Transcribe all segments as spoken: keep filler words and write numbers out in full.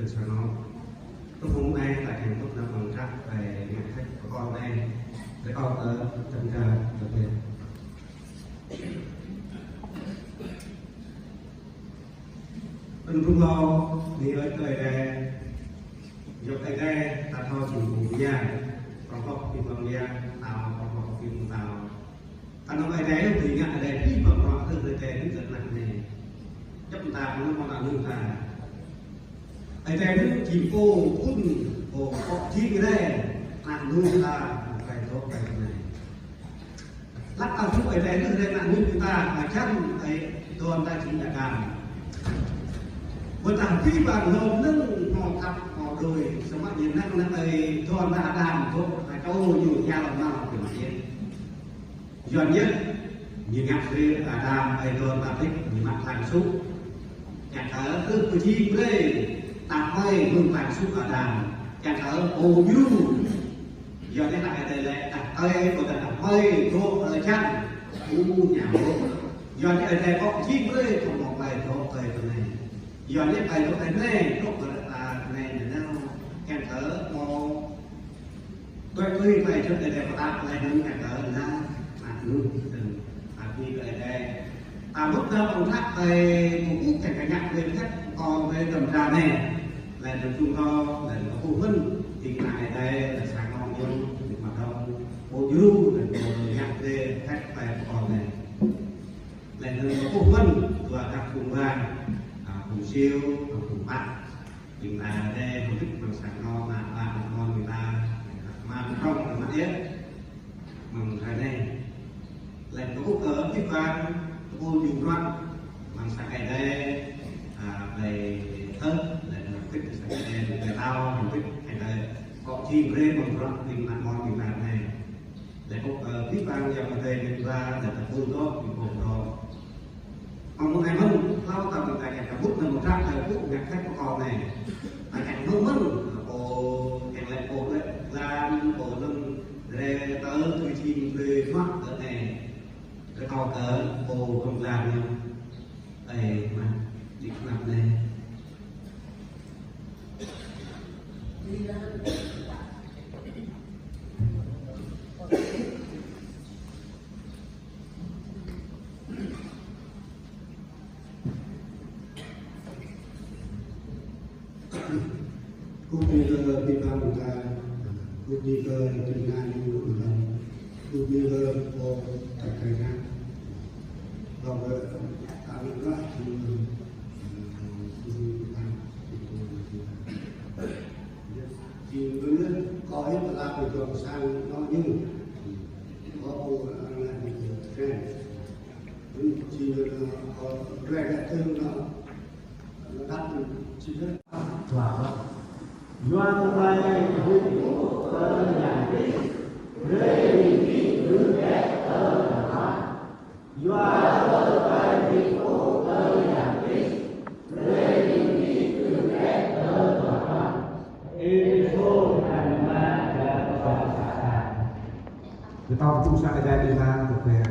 Sang anŏ. Tơpŭng anai ta kiăng tŭk nao pơ̆ng trăk ƀơi ngă khač pơkŏn anai. Rơkâo kơ tơ̆ng kơ tơbiă. Ơ, rŭng răng, bơni kơ Ơi Adai. Yua kơ Ơi Adai ta thâo jing pô mơyang, prong hloh ƀing mơyang, pơtao prong hloh ƀing pơtao. Kơnơ̆ng Ơi Adai yơh, ƀing ngă Ơi Adai ƀing pơkŏn, Ơi Adai ƀing kơ ană anai. Djŏp mơta kơnơ̆ng mơ̆n ană ta. Ơi Adai ƀing jing pô phŭn, pô pŏk jing rai, ană ta, rai dŏ rai anai. Lăp ta hluh Ơi Adai ƀing rai ană ta, mơčan Ơi Adai ta jing Adam. Ƀơi ta ƀing ƀing lŏm nơ̆ng hmâo khăp hmâo đôi, samơ̆ ñu năng năng Ơi Adai ta Adam, dŏ ta čô ñu ña lŏm nao kơ mă yơh. Yuan yơh, ñu ngă brơi Adam ơi adon ta ƀiă, ñu mă tlang sŭ. Kiăng kơ ư pơjing brơi, tap mơi mơ̆ng tlang sŭ Adam. Kiăng kơ pô djru. Yuan yơh ta kơ tơlơi tap mơi, pô tap mơi, dŏ ơi čan. U ñu. Yuan yơh ta pŏk jing brơi, kơ mơ̆ng ƀơi dŏ ơi tơnai. Yuan yơh ƀơi dŏ ơi tơnai, dŏ ơi tơnai nanao. Kiăng kơ mơ̆ Tui tui tui čut Ơi Adai pơtă laih anŭn kơ tơlơi ană ñu tơ̆ng. Ƀing Ơi Adai. Ta mŭt nao pơ̆ng trăk ƀơi pơpŭ kiăng kơ ngă brơi khač pơkŏn ƀơi tơm tra anai. Laih anŭn tŭ tŏ, laih anŭn pơpŭ mơ̆n, ƀing ană Ơi Adai, laih sang anŏ ñu, ƀing mơdŏng, pô djru, laih pô ngă brơi khač ƀơi pơkŏn anai. Laih anŭn pơpŭ mơ̆n, dua kăk phung ƀing, a, phung Siu, phung Păt. Ƀing ta Ơi Adai, hơbĭt mơ̆ng sang anŏ, mă, mă, mă, mơ̆n ƀing ta, mă, mă, mơ̆n ƀing ta, mă, yơh. Mơ̆ng hrơi anai. Laih anŭn kơ ƀing ƀing, tơpul jum rơ̆t, mơ̆ng sang Ơi Adai, a, ƀơi thơ, laih anŭn hơbĭt sang Ơi Adai, ƀơi tao, hơbĭt Ơi Adai, kơ jing brơi mơ̆ng rơ̆t, ƀing mă, mơ̆n ƀing ta anai. Laih kơ, ơ, ƀing ƀing yang mơdơi ƀing ƀing, laih tơpul dŏ, ƀing ƀing dŏ. Mơ̆ng anai mơ̆n, hlâo ta ƀing ta kiăng kơ mŭt nao pơtrăk, ơ, pơpŭ ngă khač pơkŏn anai. Ta kiăng mơ̆n mơ̆n, pô, kiăng laĭ pô lĕ, lăm, pô lăm, rê, tơ, tui jing, rê, mă, tơ anai. Rơkâo kơ pô kông lăm ñu. Ơi, mă, dĭ kơnăp anai. Kơkuh ƀing kơ ƀing ƀing ta, kơkuh ƀing kơ ƀing ngă ñu, kơkuh ƀing kơ pô ta kơ ngă. Kơ ƀing ta ngă lah, kơkuh ƀing ta, kơkuh ƀing ta. Jing ƀing kơ yơh, kơ yơh ta la ƀing kơ sang anŏ ñu. Kơ pô ană ñu kơ kren. Jing ƀing kơ, kơ kren kơ tơ̆ng anŏ. Yua tơlơi hơdip tơ Yang Krist, brơi ƀing gih gưt gai tơ Tuhan. Yua tơlơi hơdip tơ Yang Krist, brơi ƀing gih gưt gai tơ Tuhan. Êphêsô năm mă, dua pă sa. Kơtŏng tŭ sa Ơi Adai ƀing ta tơbiă.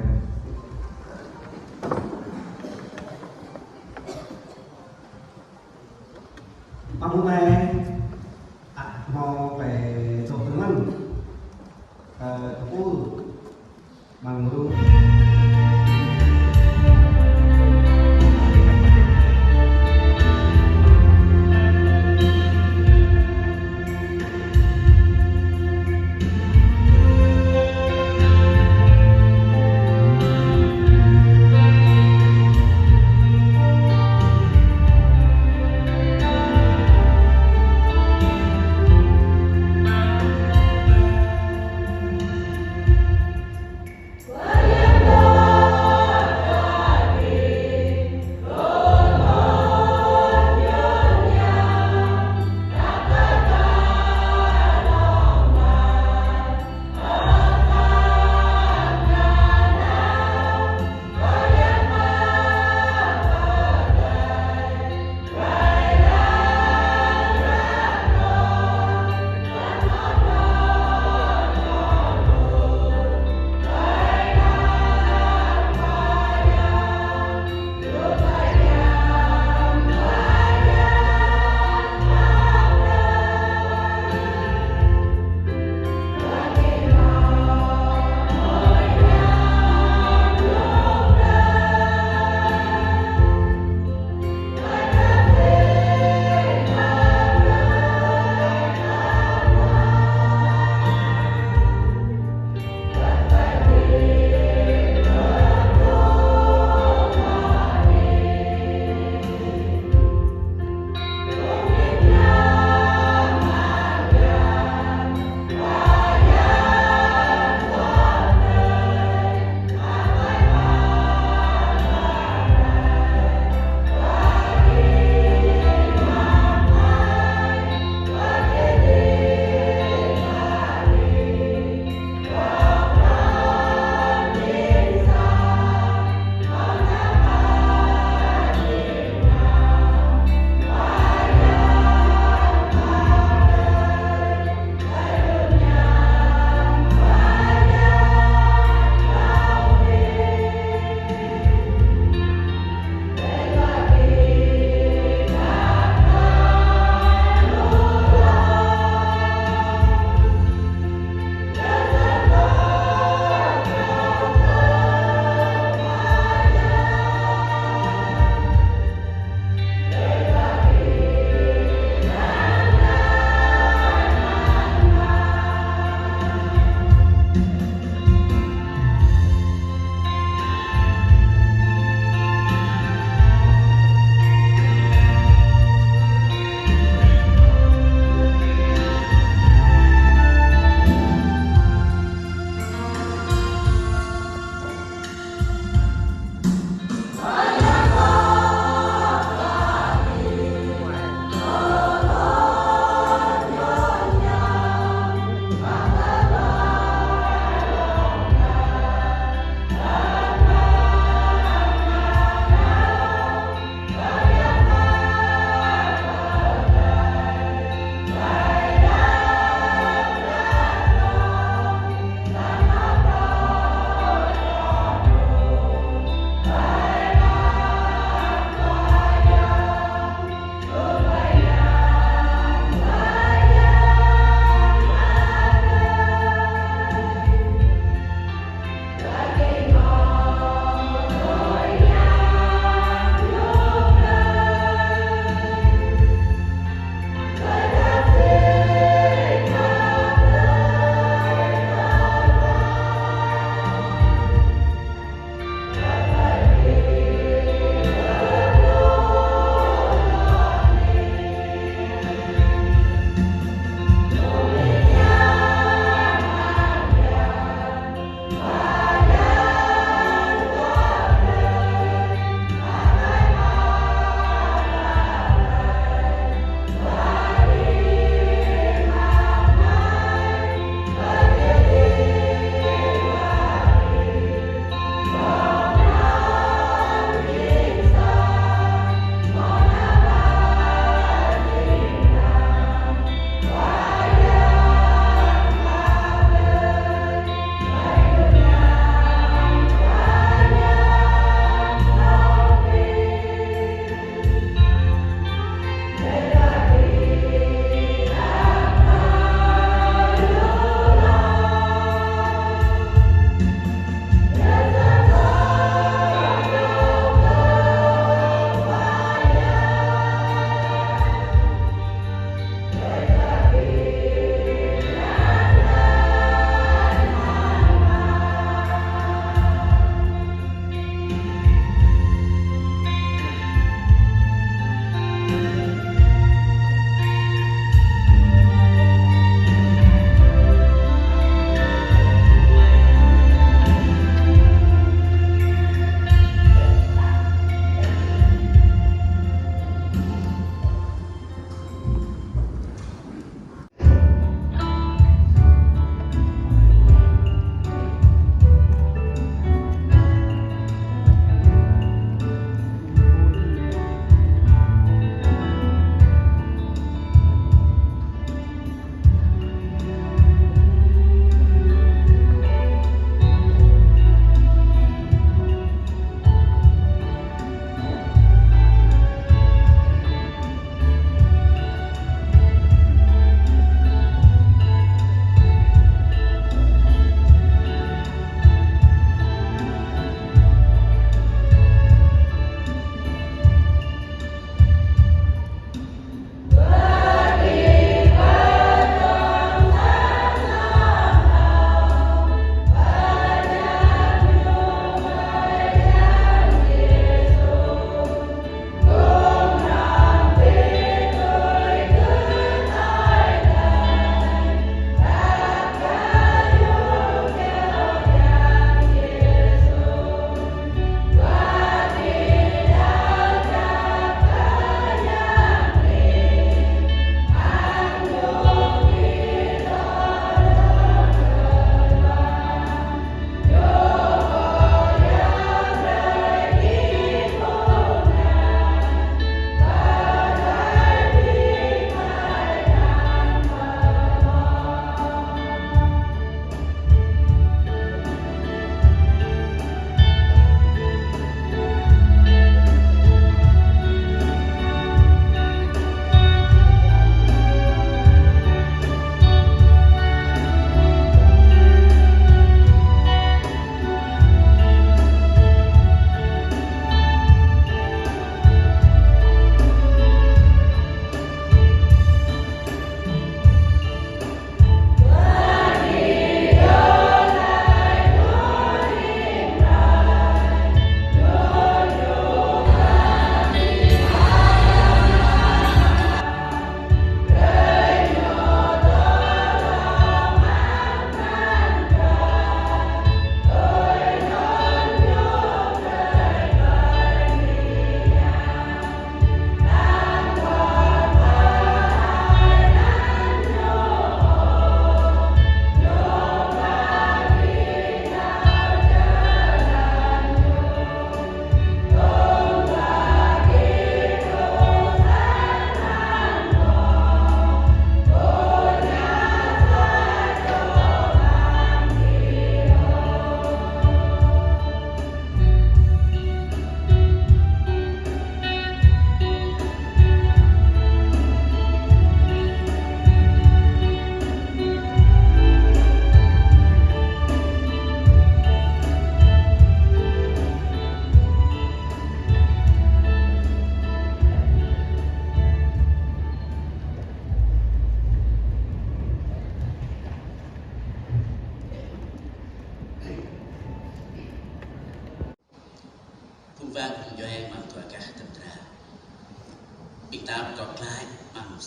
Pơmŭt anai, ăt hmâo ƀơi tŏ tơngan, ơ, tơpul, mơ̆ng lu.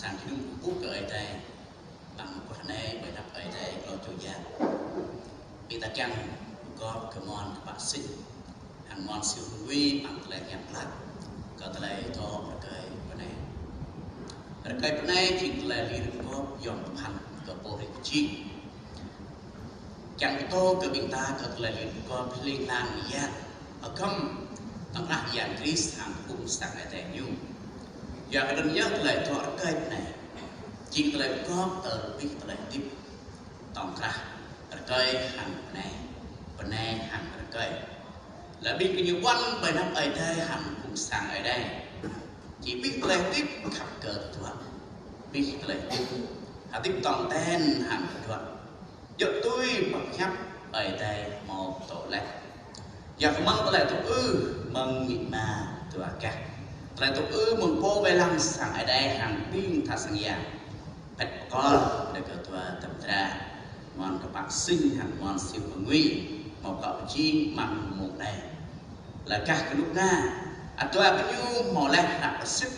Sang kơnung kơkuh kơ Ơi Adai, ƀăng mơguah anai ƀơi anăp Ơi Adai klâo čô yang. Ƀing ta kiăng gŏp kơ mơ̆n kơpă sĭt, hăng mơ̆n Siu Ngui ƀăng tơlơi hiam klă, kơ tơlơi dŏ rơkơi pơ anai. Rơkơi pơ anai jing tơlơi lir gŏp yom tơpăn kơ pô hrih pơjing. Kiăng pơtô kơ ƀing ta kơ tơlơi lir gŏp hling hlang mơyang, agŏm tơnah Yang Krist hăng phung sang Ơi Adai ñu. Yua kơ anŭn yơh tơlơi dŏ rơkơi pơ anai jing tơlơi gŏp tơl abih tơlơi hơdip tŏng krah rơkơi hăng bơnai, bơnai hăng rơkơi. Laih ƀing gơñu ƀuăn ƀơi anăp Ơi Adai hăng phung sang Ơi Adai, či abih tơlơi hơdip khăp kơ tơdruă, abih tơlơi hơdip, hơdip tŏng ten hăng tơdruă. Djơ̆ tui pơhiăp Ơi Adai hmâo pơtô laih. Yua kơ mơ̆ng tơlơi tŭ ư mơ̆ng amĭ ama dua gah, tơlơi tŭ ư mơ̆ng pô ƀơi lăng sang Ơi Adai hăng ƀing tha sang yang, phet pơkŏl brơi kơ dua tơm dra, mơ̆n kơpă sĭt hăng mơ̆n Siu Ngui, hmâo klâo pơjing amăng mông anai. Laih kah kơnuk kơna, adua gơñu hmâo laih hră pơsĭt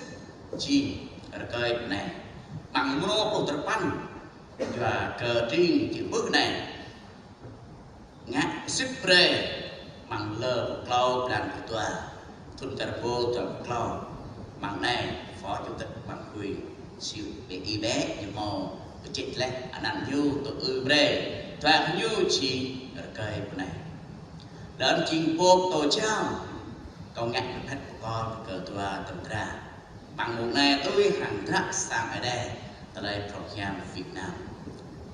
jing rơkơi pơ anai. Amăng mrô pluh tơpăn, yua kơ tring či ƀuh anai, ngă pơsĭt brơi amăng lơ pluh klâo blan pluh dua, thŭn čar rơbâo dua pluh klâo. Amăng anai Phó Chủ tịch Ban Hội Siu Bê Y Bé ñu hmâo pơčeh laih anăn ñu tŭ ư brơi dua gơñu či rơkơi pơ anai. Lơm jing pô pơtô jao, kâo ngă pơphet pơkŏl kơ dua tơm dra. Amăng mông anai tui hăng dră sang Ơi Adai, tơlơi prŏng hiam Việt Nam.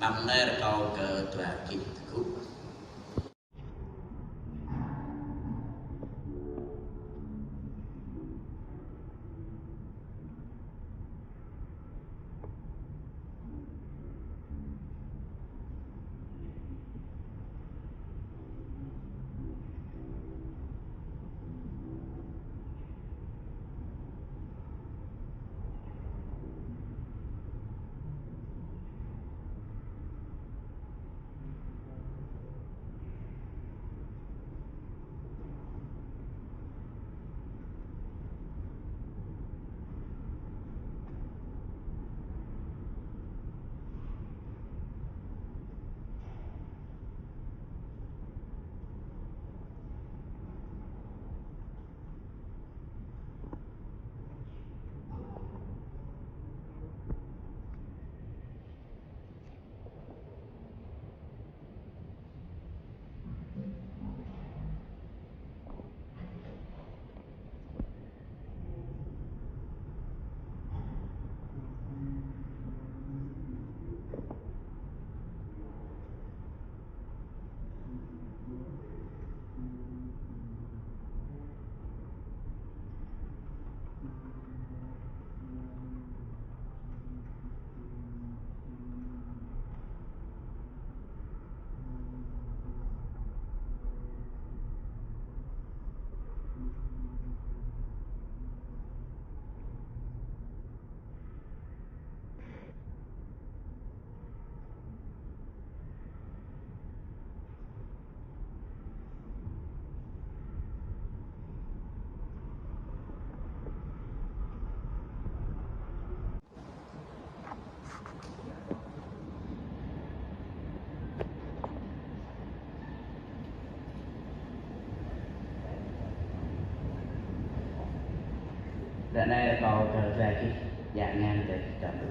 Amăng anai rơkâo kơ dua gih tơgŭ. Ră anai rơkâo kơ dua gih djă ngăn dêh čăm ƀơ̆.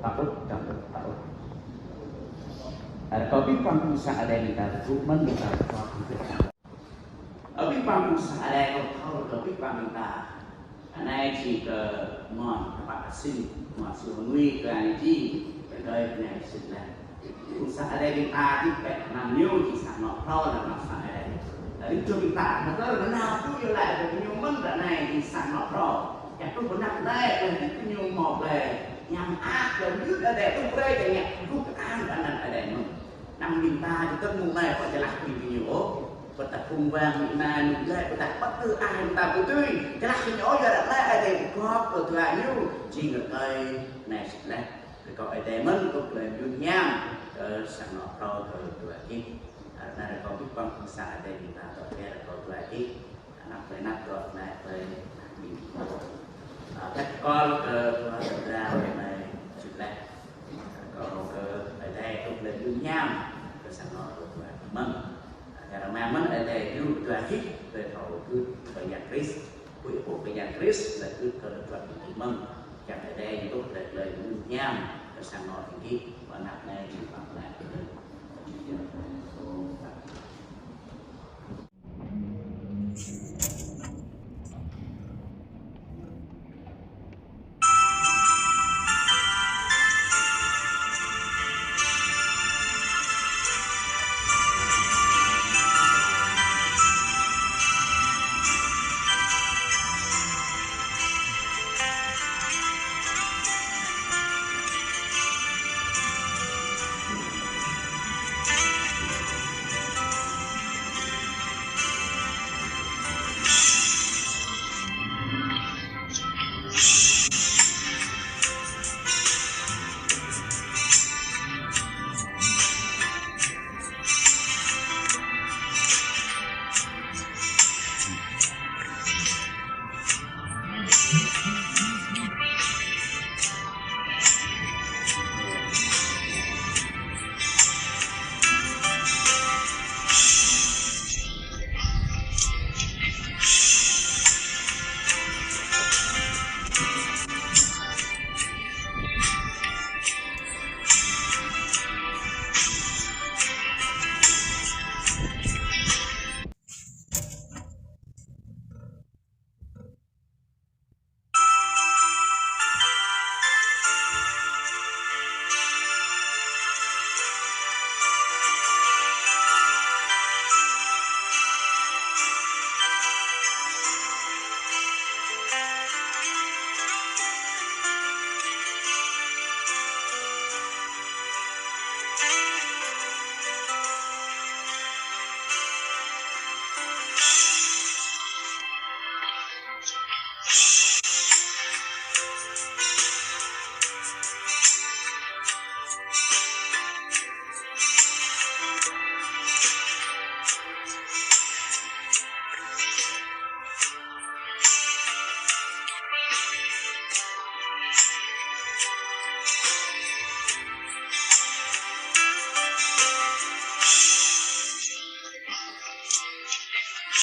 Tơƀơ̆, tơƀơ̆, tơƀơ̆. Rơkâo abih bang phung sang Ơi Adai ƀing ta tơgŭ mơ̆n ƀing ta rơkâo abih bang. Abih bang phung sang Ơi Adai kâo thâo kơ abih bang ƀing ta. Anai či kơ mơ̆n, kơpă asing, mơ̆n Siu Ngui kơ anai či, kơ đơi anai sĭt laih. Phung sang Ơi Adai ƀing ta či pĕ anăn ñu či sang anŏ phrâo lăm anăp sang Ơi Adai. Laih djŏp ƀing ta, mơ̆ kơ mơnao pŭ yơh laih kơ ñu mơ̆n ră anai či sang anŏ phrâo. Čang truh pơ anăp anai, laih djŏp ñu hmâo tơlơi hiam ăt, laih djŏp Ơi Adai tŭ brơi kơ ñu, gŭ kơ an kơ anăn Ơi Adai mơ̆n. Anăm ƀing ta či tơ̆ng mông anai pơ čơlah ƀing gơñu ôh. Pơtă phung wang mĭ ma ñu lĕ, pơtă pơtư ai ƀing ta pơtui. Čơlah gơñu ôh, yua ră anai Ơi Adai gŏp kơ dua ñu, jing rơkơi anai sĭt laih. Rơkâo Ơi Adai mơ̆n kơ tơlơi mơyun hiam, kơ sang anŏ phrâo kơ dua gih. Ră anai rơkâo abih bang phung sang Ơi Adai ƀing ta tŏ kơ rơkâo dua gih. Anăp tơlơi anăp dŏ anai tơlơi Ơ, khăp kơ Ơi Adai anai, čih lĕ. Kơ, kơ Ơi Adai tŭ lĕ ñu hiam, kơ sang anŏ tŭ lĕ mơ̆n. Ơ, kơ rơma mơ̆n Ơi Adai ñu dua hĭ, kơ thâo kơ, kơ Yang Krist. Kơ ih pô kơ Yang Krist, lĕ kơ, kơ dua hĭ mơ̆n. Kiăng Ơi Adai tŭ lĕ, lĕ ñu hiam, kơ sang anŏ ih gih, ƀơi anăp anai, či păng lĕ.